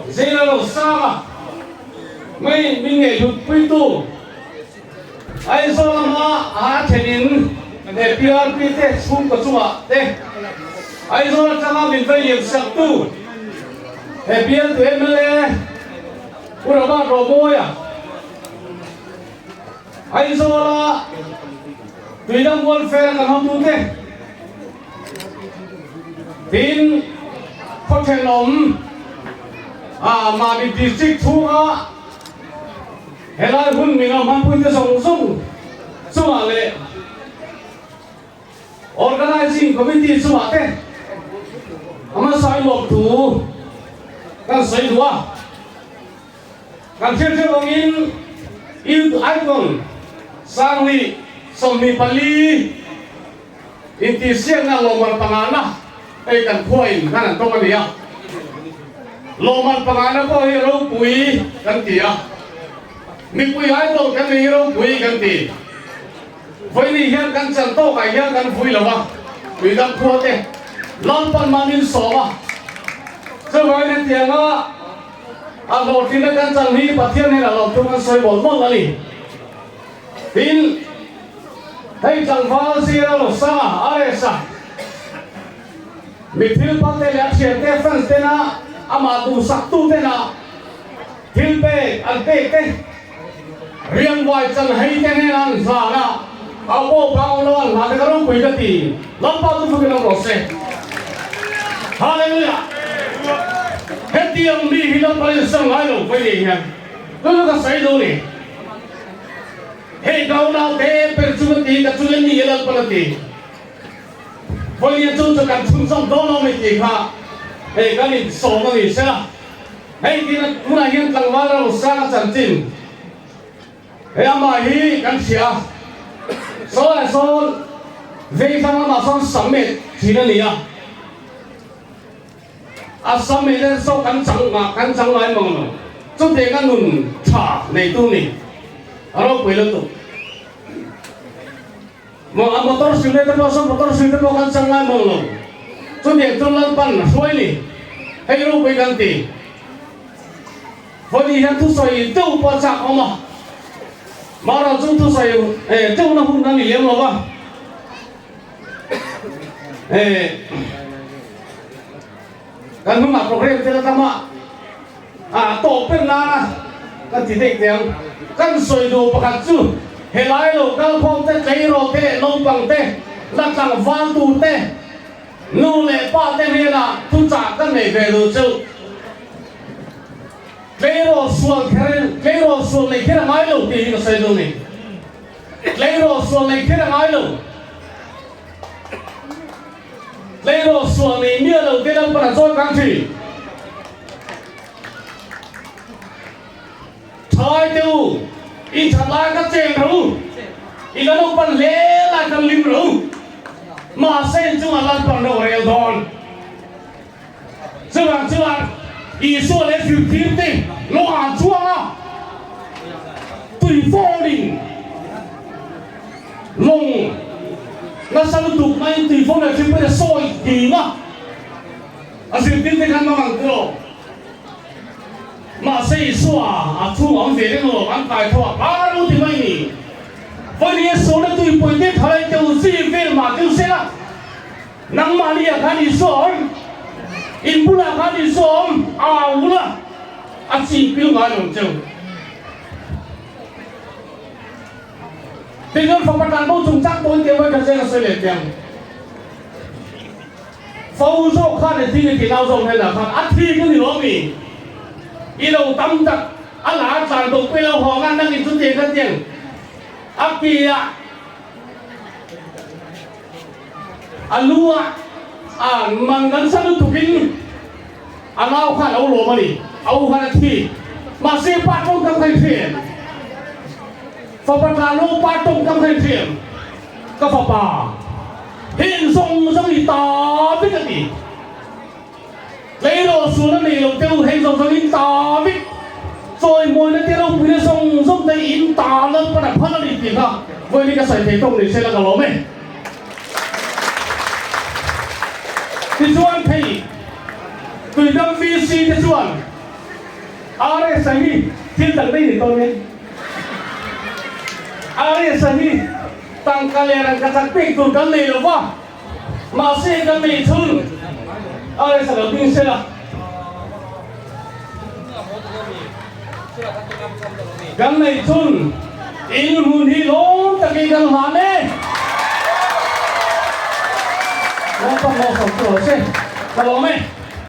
Zela lo sang a, mai min ngaihhlut puitu Aizawl lama a thenin he PRP te chhungkaw chungah te Aizawl atanga min vei liam saktu he bialtu mla Pu Robert Romawia Aizawla Tuidam Welfare kan hotute Tin, khaw thenawm ah Mamit District chhunga helai hun min lo hmanpuite zawng zawng chungah leh Organizing Committee chungah te a hmasa lawm thu kan sawi duh a. Kan hriat hreuh angin Youth Icon Sangli 24 intihsiakna lawmman pangana hei kan khuain khan an tawng a ni a. Lawmman pangana pawh hi ropui kan ti a, mipui idol kan nei hi ropui kan ti. Vawiin hian kan chan tawkah hian kan vui lo a, tuidang khua te Lalpan mah min sawm a, chuvangin hetianga A hlawhtlinna kan chan hi Pathian hian a lo thu kan sawi mawlh mawlh a ni. Tin, hei tlangval zira lo sanga RS-a mi thil pate leh a thiante fans tena amah duhsak tu tena thil pek an pek te riangvai chan hei te hnena an hlan a, a pawh bang awm lo an hlan te ka ropui ka ti. Lalpa chu fukin awm rawh se. Hallelujah! Hetiang mi hi Lalpa in sang ngai lo vai nei hian chu chu ka sawi duh ni. Hei ka unau te ber chu ka ti ka chu le ni e Lalpan a ti. Vawiin chu chu kan chhunzawm dawn lo mai tih kha hei kan in sawm a ni sela. Hei tina tunah hian tlangval Rosanga chanchin He amah hi kan hria a, saw leh sawn vei thlang lamah sawn sam met thin a ni a, a sam met en saw kan chang ngah kan chang ngai mang lo, chutiang a nun tha neitu ni a ropui lutuk. Maw a motor sil te pawh saw motor sil te pawh kan chang ngai mang lo, chutiang chu Lalpan a hruai ni, hei ropui kan ti. Vawi hian thusawi deuh pawh a chak awm a, Mara chu thusawi deuhna hun a ni lem lo va, kan hnungah program te la tam a, a tawp ber nana kan ti daih teh ang. Kan sawi duh pakhat chu helai lo kalkhawm te, tleirawl te leh naupang te, la tlangval tur te, Nu leh pa te hnenah thuchah ka nei ve duh chu. Tleirawl sual kher tleirawl sual nei kher a ngai lo tih hi ka sawi duh ni. Tleirawl sual nei kher a ngai lo. Tleirawl sual nei miah lo te Lalpan a chawi kang thin. Thalai te u, in that lai ka cheng ro u, i la naupan hle lai kan lim ro u, mahse in chungah Lalpan ro a rel dawn. Chuvang chuan Isua leh zirtir te lo ah chuang a, tui fawnin lawng nasa lutuk maiin tui fawn leh thilpui a sawi ding a, a zirtir te khan mang ang tiraw? Mahse Isua a chhung awm ve reng lo, an kai tho a, kar lo ti mai ni. Vawiin Isua na tuipui te thalai te u chi vel mah deuh se la, nangmahni ah khan Isua awm, in bulah khan Isua awm, au la, a chi pil ngai lo cheu. Tichuan fapa tan bo chungchang pawhin tih vawi khat zel a sawi leh teh ang. Fo zawk khan e thing i tih nau zawk hnenah khan a thi ka ni lo mi? I lo tam tak a la a tlan bo pui lo hawng a nang in chutiang kha tiang a ki ah a lu ah a man nasa lutuk in a nau kha a lo lawm a ni a u khan a thi mahse pa tawngkam kha i hria em? Fapa tlan lo pa tawngkam kha i hria em? Ka fapa, heng zawng zawng i ta vek a ti. Tleirawl sual a nei lo teu heng zawng zawng in ta vek. Chawimawina te ropuina zawng zawng te in ta Lalpan a phal a ni tih kha vawiin hi ka sawi thei tawk ni se la ka lawm e. Tichuan thei. Tuidam VC te chuan RS-a hi thil dang daih nei dawn e. RS-a hi tangka leh rangkachak pek tur kan nei lo va, mahse kan nei chhun RS-a lo ding sela. Kan nei chhun in hmun hi lawm takin kan hlan e. Lalpa malsawm chu rawh se, ka lawm e.